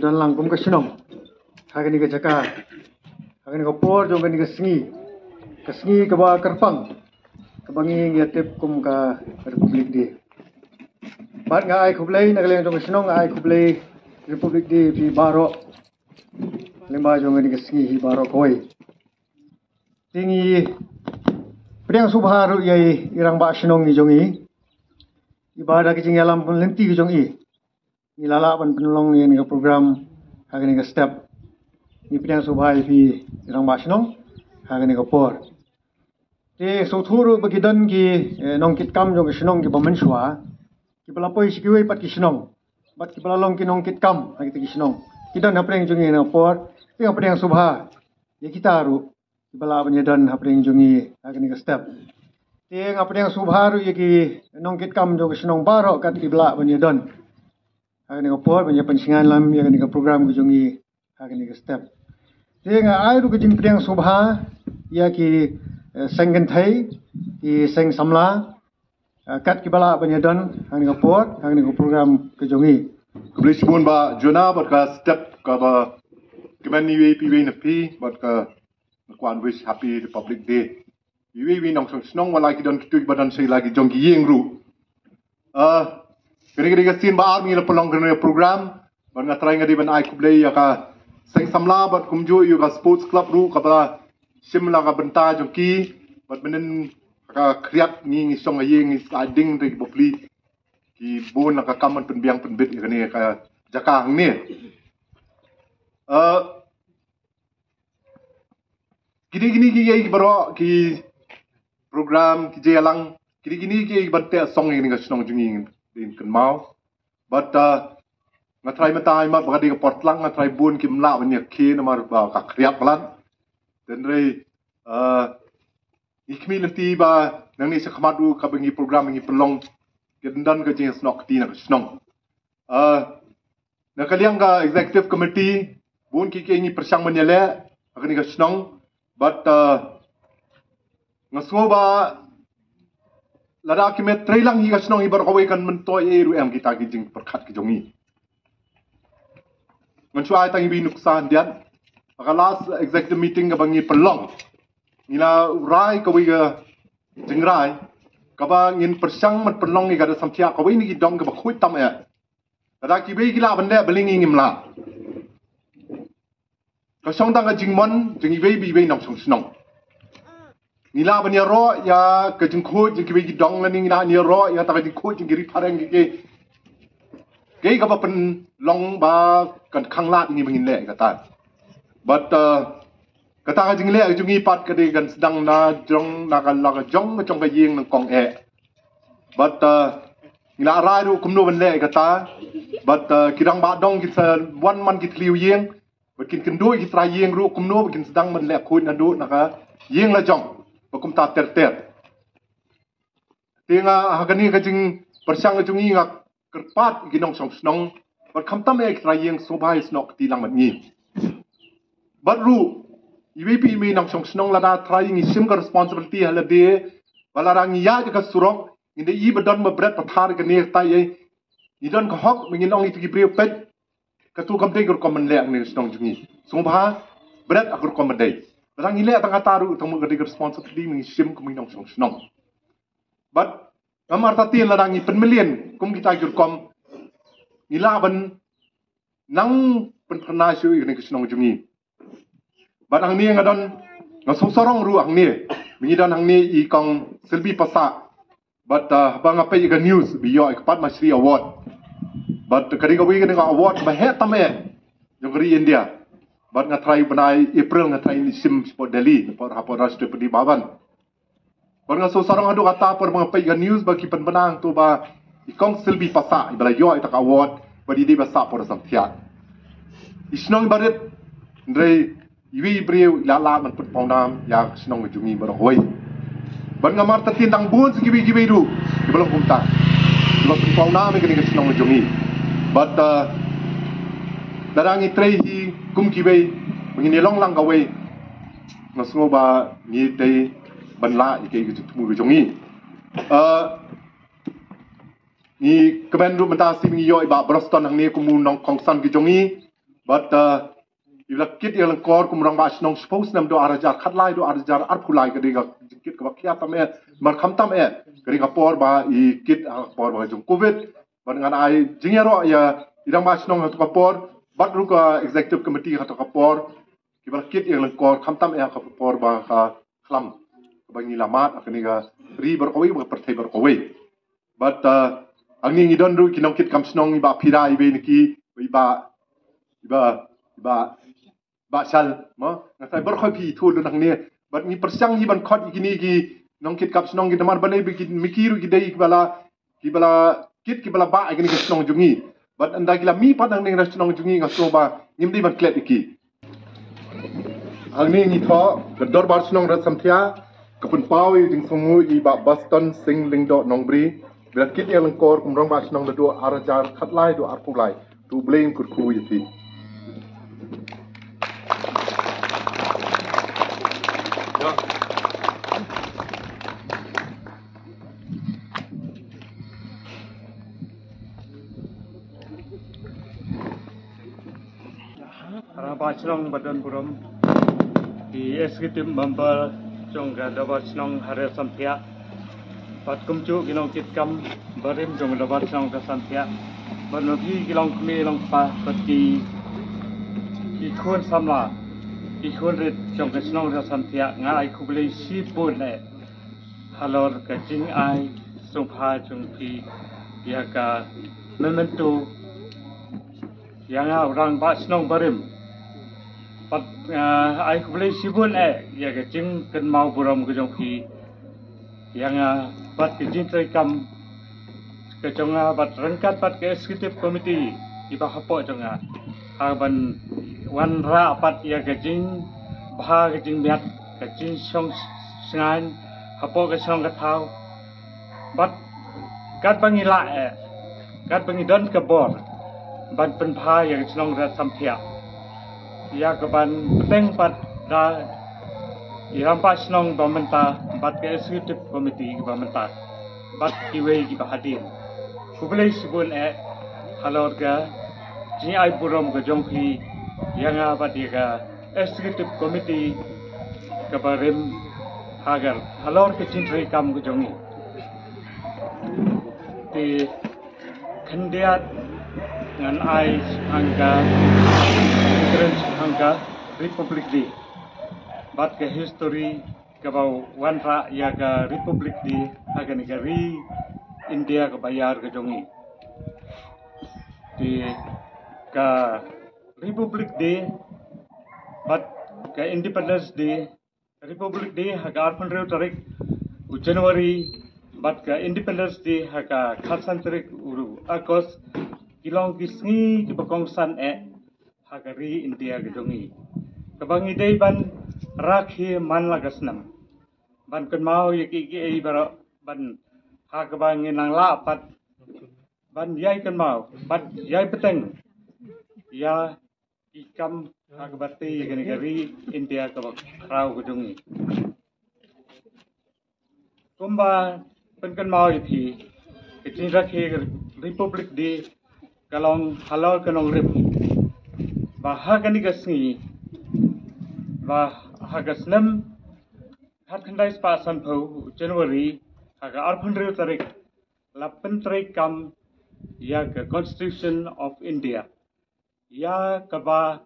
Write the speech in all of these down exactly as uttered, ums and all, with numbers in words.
Don lang kum ka shnong ha kane ka jaka, ha kane ka por jong kane ka sngi, ka sngi kaba kyrpang, kaba ngi ngi tip kum ka Republic Day. Bad nga ai khublei na ka liang jong ka shnong, nga ai khublei Republic Day phi baroh lyngba jong kane ka sngi hi baroh kawei. Te ngi pdiang sngewbha ruh ïa i rangbah shnong i jong i, iba da ka jingïalam lynti ka jong i ngi la lah ban pynlong ïa kane ka program ha kane ka step. Ngi pdiang sngewbha ïa phi i rangbah shnong ha kane ka por. Te sngewthuh ruh ba ki don ki, eh, nongkitkam jong ka shnong kiba mynshuwa, kiba la poi sha kiwei pat ki shnong, bad kiba la long ki nongkitkam ha kita ki shnong, ki don hapdeng jong ngi ha kane ka por. Te nga pdiang sngewbha ïa kita ruh kiba lah ban ïadon hapdeng jong ngi ha kane ka step. Te nga pdiang sngewbha ruh ïa ki nongkitkam jong ka shnong baroh kat kiba lah ban ïadon ha kane ka por ban ïa pynshngaiñ lam ïa kane ka program ka jong ngi ha kane ka step. Te nga ai ruh ka jingpdiang sngewbha ïa ki, eh, seng kynthei, ki seng samla, eh, kat kiba lah ban ïadon ha kane ka por ha kane ka program ka jong ngi. Khublei shibun Bah Jona bad ka step kaba kmen iwei pa iwei na phi bad ka nga kwah wish Happy Republic Day. Iwei iwei nongshong shnong, wat la ki don kito kiba don sha la ki jong ki ïing ruh. Ah, kane ka dei ka sien ba ar ngi la pynlong kane ka program, bad nga trai nga dei ban ai khublei ïa ka seng samla bad kumjuh ïa ka sports club ruh kaba la shim la ka bynta jong ki, bad mynnin ka khriat ngi ngi shong ha ïing ngi sah ding dei kiba plie. Ki bun la ka kam ban pynbiang pynbit ïa kane ka jaka hangne. Ah, kine kine ki ïa ki baroh ki program ki jia lang, kine kine ki ïa ki ban teh song ïa kane ka shnong jong ngi dei kynmaw. Bad, uh, nga trai mynta ai mat ba ka dei ka por tlang, nga trai bun kim lah ban ïa ki namar ba ka khriat palat. Hynrei, uh, ngi khmih lynti ba nangne sha khmat ruh kaba ngi program ngi pynlong, ki don ka jingsnoh kti na ka shnong. Uh, na ka liang ka executive committee, bun ki ki ngi pyrshang ban ïaleh ha kane ka shnong, bad, uh, nga sngew ba lada ki met trei lang hi ka shnong hi baroh kawei kan myntoi ei ruh em kita ki jingpyrkhat ki jong ngi. Ngan shu ai tang iwei nuksa hyndiat. Ha ka last executive meeting kaba ngi pynlong, ngi la rai kawei ka jingrai kaba ngin pyrshang ban pynlong ïa ka da samthiah kawei na ki dong kaba khuid tam eh. Lada kiwei ki lah ban leh, balei ngi ngim lah? Ka shong tang ka jingmon jong iwei pa iwei nongshong shnong. Ngi lah ban ïaroh ïa ka jingkhuid jong kiwei ki dong, ngi lah ban ïaroh ïa kata ka jingkhuid jong ki ri phareng ki ki. Kaei kaba pynlong ba kan khanglad ngi ba ngin leh kata. Bad, uh, kata ka jingleh jong ngi pat ka dei kan sdang na jong na ka la ka jong ka jong ka ïing nyngkong eh. Bad, uh, ngi la rai ruh kumno ban leh kata. Bad, uh, ki rangbah dong ki sa wan man ki thliew ïing, bad kin kynduh ki trai ïing ruh kumno ba kin sdang ban leh khuid naduh na ka ïing la jong ba kumta ter ter. Te nga ha kane ka jingpyrshang ka jong ngi nga kyrpad ïa ki nongshong shnong bad khamtam eh ki trai ïing sngewbha ïa snoh kti lang bad ngi. Bad ruh iwei pa iwei nongshong shnong lada trai ngi shim ka responsibility ha lade ba lada ngi ïaid ïa ka surok, ngi dei i ba don ba bret pathar kane tai ei. Ngi don ka hok ba ngin ong ïa ki briew peit, kato kam dei ka rukom ban leh ngi shnong jong ngi. Sngewbha bret ha ka rukom ba dei. Lada ngi leh tang kata ruh tang mut ka dei ka responsibility ngi shim kum ngi nongshong shnong. Bad namar ta tien lada ngi pynmlien kum kita ki rukom, ngi lah ban nang pynpyrnai shuh ïa kane ka shnong jong ngi. Bad hangne nga don, nga sngewsarong ruh hangne ba ngi don hangne i kong Selby Passah. Bad, uh, ba nga peit ïa ka news ba ïoh ïa ka Padma Shri Award. Bad ka dei kawei kane ka award ba heh tam eh jong ka ri India. Bad nga trai bnai April nga trai shim shapoh Delhi napoh hapoh Rashtrapati Bhavan. Bad nga sngewsarong haduh katta por ba nga peit ka news ba ki pynbna hangto ba i kong Selby Passah iba la ïoh ïa kata ka award bad i dei ba sah por samthiah. I shnong iba rit, hynrei iwei i briew i la lah ban pynpawnam ïa ka shnong ka jong ngi baroh kawei. Bad nga martatien tang bun sa kiwei kiwei ruh kiba long kumta, kiba pynpawnam ïa kane ka shnong ka jong ngi. Bad, uh, lada ngi trei hi kum kiwei ba ngin ïalong lang kawei, nga sngew ba ngi dei ban lah ïa ka jingthmu ka jong ngi. Uh, ngi kmen ruh mynta shi ngi ïoh i Bah Broston hangne kum u nongkongsan ka jong ngi. Bad, uh, i la kit ïa lyngkor kum rangbah shnong shiphew snem, dei ar hajar khatlai, dei ar hajar arphew lai, ka dei ka jingkit kaba khia tam eh, namar khamtam eh ka dei ka por ba i kit ha ka por ba ka jong covid. Bad ngan ai jingïaroh ïa i rangbah shnong ha kato ka por bad ruh ka executive committee ha kato ka por, kiba la kit ïa lyngkor khamtam eh ha ka por ba ka khlam, kaba ngi la mad ha kane ka ri baroh kawei, ba ka pyrthei baroh kawei. Bad, uh, hangne ngi don ruh ki nongkit kam shnong, i Bah Phira, i Bah Niki, i Bah, i Bah, i Bah, Bah Shal, mo, nga sngew baroh kawei phi ïathuh lut hangne. Bad ngi pyrshang hi ban khot ïa kine ki nongkit kam shnong, ki namar balei ba ki, ma ki ruh ki dei kiba la, kiba la kit, kiba la bah ïa kine ki shnong jong ngi. Bad ynda ki la mih pat hangne ha shnong jong ngi, nga sngew ba ngim dei ban klet ïa ki. Hangne ngi thoh ka Dorbar Shnong Riatsamthiah, ka pynpaw ïa ka jingsngewnguh ïa i Bah Baston Singh Lyngdoh Nongbri, ba la kit ïa lyngkor kum rangbah shnong naduh ar hajar khatlai, dei arphew lai. To U Blei un kyrkhu ïa phi. Rangbah shnong ba don burom, ki executive member jong ka Dorbar Shnong ha Riatsamthiah, bad kumjuh ki nongkit kam barim jong ka Dorbar Shnong Riatsamthiah, bad ma phi ki longkmie longkpa, bad ki, ki khun samla, ki khun rit jong ka shnong Riatsamthiah, nga ai khublei shibun eh halor ka jingai sngewbha jong phi ïa ka memento ïa nga u rangbah shnong barim. Bad, ah, ai khublei shibun eh ïa ka jingkynmaw burom ka jong phi ïa nga bad ka jingtrei kam ka jong nga bad ryngkat bad ka executive committee kiba hapoh jong nga, ha ban wanrah pat ïa ka jingbha ka jingmiat, ka jingshong shngaiñ hapoh ka shnong ka thaw. Bad katba ngi lah eh, katba ngi don ka bor ban pynbha ïa ka shnong Riatsamthiah, ïa ka ban bteng pat da i rangbah shnong ba mynta bad ka executive committee ba mynta bad kiwei kiba hadien. Khublei shibun eh halor ka jingai burom ka jong phi ïa nga bad ïa ka executive committee kaba rim ha ka, halor ka jingtrei kam ka jong ngi. Te khyndiat ngan ai shaphang ka, shaphang ka Republic Day bad ka history kaba wanrah ïa ka Republic Day ha kane ka ri India kaba ïar ka jong ngi. Te ka Republic Day bad ka Independence Day, Republic Day ha ka arphew hynriew tarik u January bad ka Independence Day ha ka khatsan tarik u August, ki long ki sngi kiba kongsan eh ha ka ri India ka jong ngi, kaba ngi dei ban rakhe man la ka snem, ban kynmaw ïa kiei kiei baroh, ban ha kaba ngin nang lah pat ban ïai kynmaw bad ïai bteng ïa ki kam ha kaba tei ïa kane ka ri India kaba khraw ka jong ngi. Kumba pynkynmaw ïa phi, ka jingrakhe ka Republic Day ka long halor ka nongrim ba ha kane ka sngi, ba ha ka snem khatkhyndai spah sanphew January, ha ka arphew hynriew tarik, la pyntrei kam ïa ka Constitution of India, ïa kaba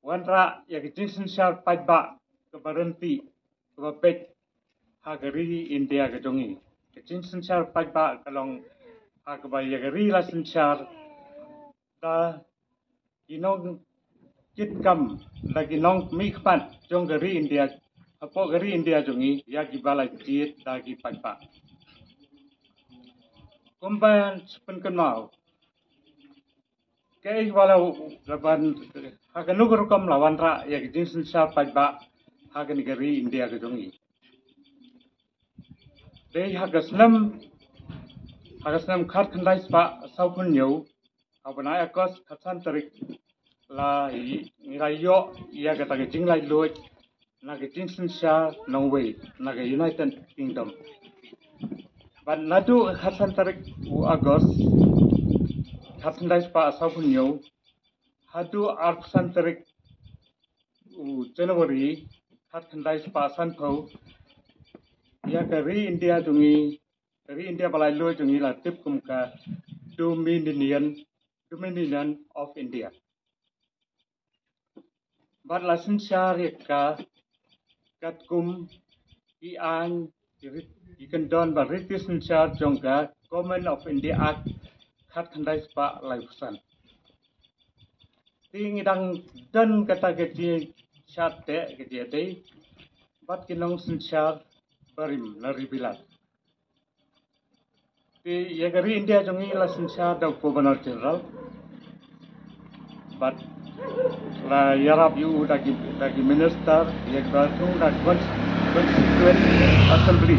wanrah ïa ka jingsynshar paidbah kaba ryntih, kaba beit ha ka ri India ka jong ngi. Ka jingsynshar paidbah ka long ha kaba ïa ka ri la synshar da ki nongkitkam, da ki nongmihkhmat jong ka ri India, hapoh ka ri India jong ngi, ïa kiba la jied da ki paidbah. Kumba pynkynmaw, kaei ba la, la ban, ha kano ka rukom la wanrah ïa ka jingsynshar paidbah ha kane ka ri India ka jong ngi? Dei ha ka snem, ha ka snem khatkhyndai spah sawphew hynñiew, ha u bnai August khatsan tarik, la i-, ngi la ïoh ïa kata ka jinglaitluid na ka jingsynshar nongwei na ka United Kingdom. Bad naduh khatsan tarik u August khatkhyndai spah sawphew hynñiew, Haduh arphew san tarik u January khatkhyndai spah sanphew, ïa ka ri India jong ngi, ka ri India ba laitluid jong ngi la tip kum ka Dominion, Dominion of India. Bad la synshar ïa ka katkum ki aiñ, ki rit, ki kyndon bad riti synshar jong ka Government of India Act khatkhyndai spah laiphew san. Te ngi dang don kata ka jingshad teh, ka jingïadei bad ki nongsynshar barim na ri bilat. Te ïa ka ri India jong ngi la synshar da u Governor General bad la ïarap ïa u da ki, da ki minister, ïa kiba thung da Cons-, Constituent Assembly.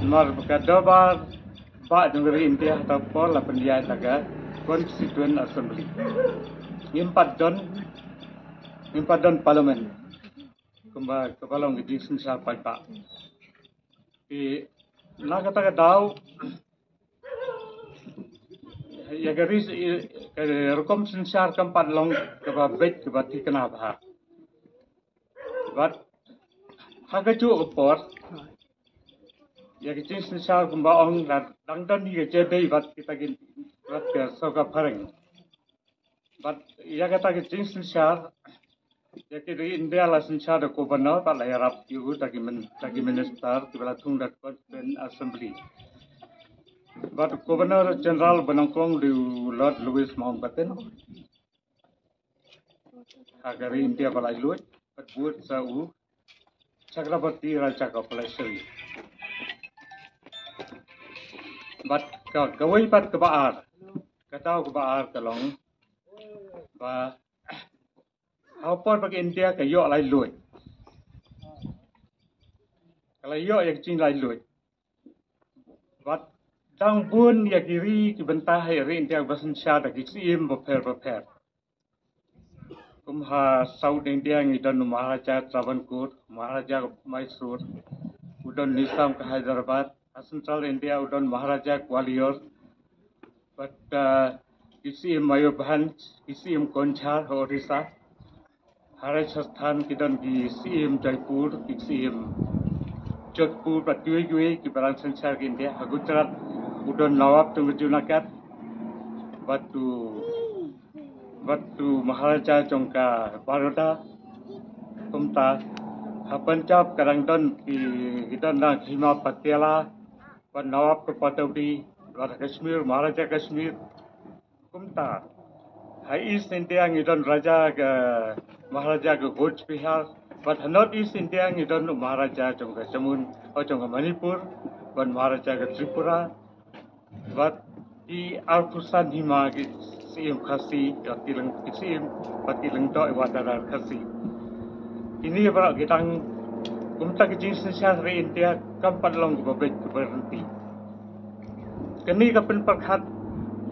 Namar ba ka dorbar bah jong ka ri India ha kata ka por la pynïaid da ka Constituent Assembly. Ngim pat don, ngim pat don Parliament kumba kaba long ka jingsynshar paidbah. Te na kata ka daw, ïa ka ri, ka rukom synshar kam pat long kaba beit, kaba thikna bha. Bad ha kajuh ka por, ïa ka jingsynshar kumba ong, la dang don hi ka jingïadei bad kita ki, bad ka sorkar phareng. Bad ïa kata ka jingsynshar, ïa ka ri India la synshar da Governor bad la ïarap ïa u da ki min-, da ki minister kiba la thung da Constituent Assembly. Bad u Governor General ba nyngkong u dei u Lord Louis Mountbatten ha ka ri India ba laitluid, bad bud sa u Chakraborty Rajah ka Palliassery. Bad ka, kawei pat kaba ar, ka daw kaba ar ka long ba ha ka por ba ka India ka ïoh laitluid, ka la ïoh ïa ka jinglaitluid, bad dang bun ïa ki ri, ki bynta ha ri India ba synshar da ki syiem bapher bapher. Kum ha South India ngi don u Maharaja Travancore, Maharaja Mysore, u don Nizam ka Hyderabad. Ha Central India u don Maharaja Gwalior, bad, uh, ki syiem Mayurbhanj, ki syiem Kaunjhar ha Orissa. Ha Rajasthan ki don ki syiem Jaipur, ki syiem Jodhpur, bad kiwei kiwei kiba dang synshar ka India. Ha Gujarat u don Nawab jong ka Junagadh, bad u, bad u Maharaja jong ka Baroda. Kumta ha Punjab ka dang don ki, ki don dang Hima Patiala, bad Nawab ka Pataudi, bad Kashmir Maharaja Kashmir. Kumta ha East India ngi don Raja ka, Maharaja ka Cooch Behar, bad ha North East India ngi don Maharaja jong ka Jammu, oh, jong ka Manipur, bad Maharaja ka Tripura, bad ki arphew san hima ki syiem Khasi, bad ki lyng-, ki syiem, bad ki lyngdoh Iwadarar Khasi. Kine baroh ki dang, kumta ka jingsynshar ha ri India kam pat long kaba beit kaba ryntih. Kane ka pynpyrkhat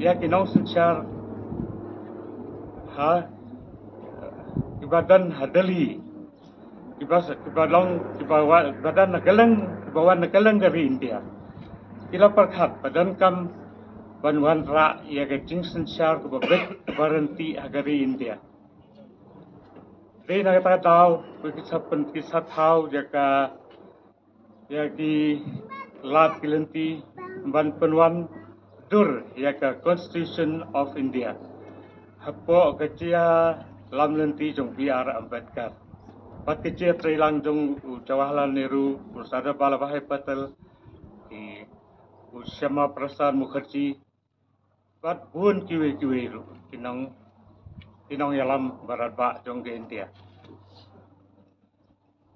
ïa ki nongsynshar ha, kiba don ha Delhi, kiba, kiba long, kiba wa-, kiba don na kylleng, kiba wan na kylleng ka ri India. Ki la pyrkhat ba donkam ban wanrah ïa ka jingsynshar kaba beit kaba ryntih ha ka ri India. Dei na kata ka daw ba ki sa pyn-, ki sa thaw ïa ka, ïa ki lad ki lynti ban pynwan dur ïa ka Constitution of India hapoh ka jingïalam lynti jong B R Ambedkar, bad ka jingïatreilang jong u Jawaharlal Nehru, u Sardar Vallabhbhai Patel, i u Shyama Prasad Mukherjee, bad bun kiwei kiwei ruh ki nong, ki nongïalam baroh bah jong ka India.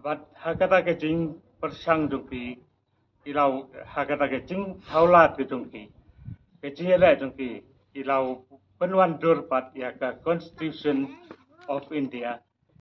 Bad ha kata ka jingpyrshang jong ki, ki la, ha kata ka jingthaw lad ka jong ki, ka jingïaleh jong ki, ki la pynwan dur pat ïa ka Constitution of India,